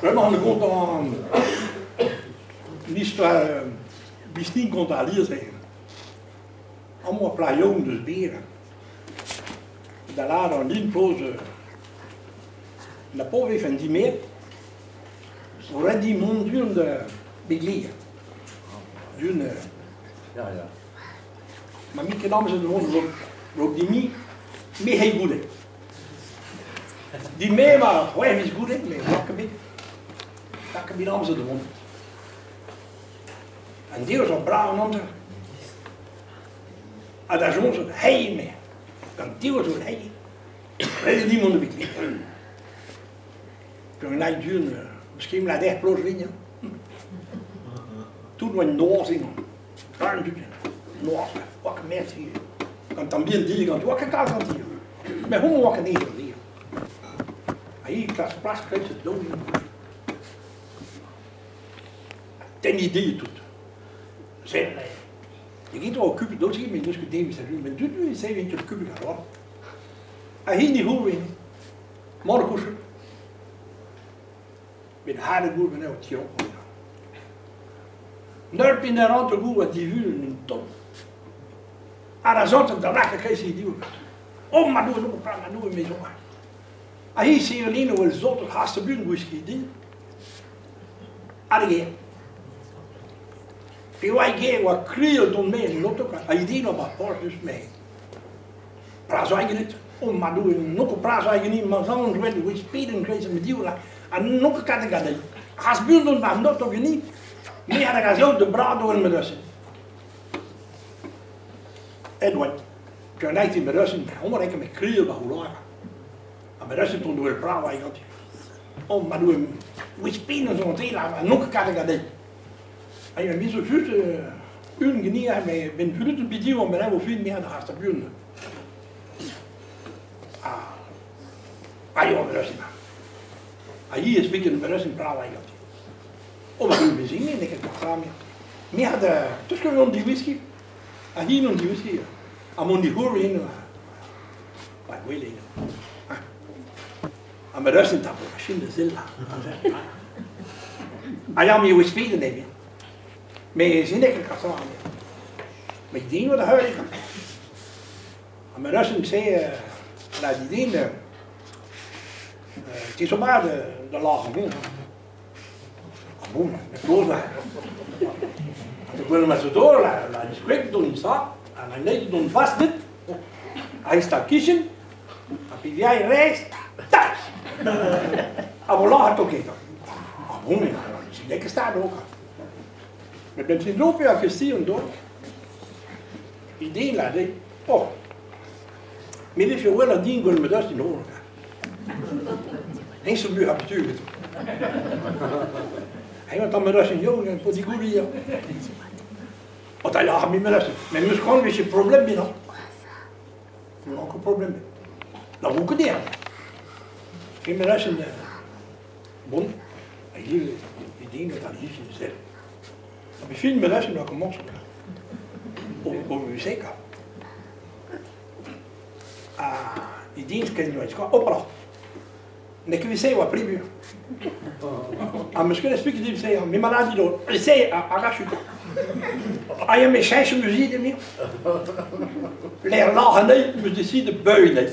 Bremañ on kontañ un istor bistin kontañ alies eo. Amañ oa plac'h yaouank deus Bear. Da lâret an din kozh na pa vefen dimezet ret din mont du-hont da Beglier. Du-hont ma 'm ket amzer da vont raok dimezit me c'hell goude. Dimezet ma c'hwec'h miz goude met 'oa ket bet 'oa ket bet amzer da vont. An deus zo brav an amzer. Ha da soñjal, hey me, gant deus zo hey. Ret eo din mont da Beglier. Gant an dun, misschien la der ploz vin, Tout oa noazh eno. An dud noazh, oa ket mersi. Gant an bihan di, gant oa ket kalz ganti. Met homañ oa ket aes dir. Ha hi klas plas kreiz daou. Tenniñ dezhi tout. Sell, e oa okupet daouzek met n'eus ket den evit saludiñ. Met dud e int okupet a-walc'h. Ha hini c'houlenn, mont kouchet. Met hadet gour ganeoc'h ti Neulpin a ran gour a divun un tamm. Ha da zontet da lakaat kreiz he div. Oh ma doue, no, ma doue, me zo. Ha hi sevel eno el zot hast a bun gwiski din. Ha da gêr. Pe oa e gêr oa krial dont maez an oto, ha idin oa ba porzh deus maez. Plas oa ganit. Oh ma Doue, n'on ket plas oa ganit, ma zaon drouet e oa pedenn kreiz ma div la, ha n'on ket kat gant Ras buan dont war an oto ganit, me a da gaout da brado en ma deus. Edward, Kan ik met Russen, honger ik met kriel ba hoe Ha met Russen toen door brav ganti. Oh ma Doue, oa spin zo an tela, ha n'on ket kat gant Ha mi zo just un genia me ben pulutet bidiv an ben o fin me ar ar buan. Ah, ah jo, met Russen. Ha hi is weekend met Russen brav ganti. Oh ma Doue, me zingen, ik heb samen. Me had tussen on die whisky. Ha hi on die whisky. Ha mont di c'hour eno. Ba gwell eno. Ha met Russen tapo, machine de zil. Ha ja, mi oa speden eo. Me zin ik kat samen. Met dien wat de huis. Ha met Russen zei, la die dien, het is zomaar de lage bon. Ah bon, met kloos Ik wil met ze door, la la die spreekt doen in zak, en hij neemt doen vast dit. Hij staat kiezen, en puis jij rechts, thuis. En we lachen toch even. Ah bon, ja, is lekker staan ook. Met ben lopen ja gestieren door. Idee laat ik. Oh. Maar is je wel een ding met dat in horen. Eens zo buur habituur. Hij want dan met dat in jongen en die goede hier. Want hij lag met dat. Maar misschien is je probleem binnen. Ook een probleem. Dat moet ik niet. Ik ben dat in bon. Hier, die ding dat hier in zelf. Vi film med det som kommer också. Och vi zeker. Ah, die dienst ken je Opla. Ne ket se oa pribu. Ha meus ket expliqué dit se, me maladi do, se a rachut. Ha ya me cheñch muzik de mir. L'air lac'h anezhi, meus décide beuiñ.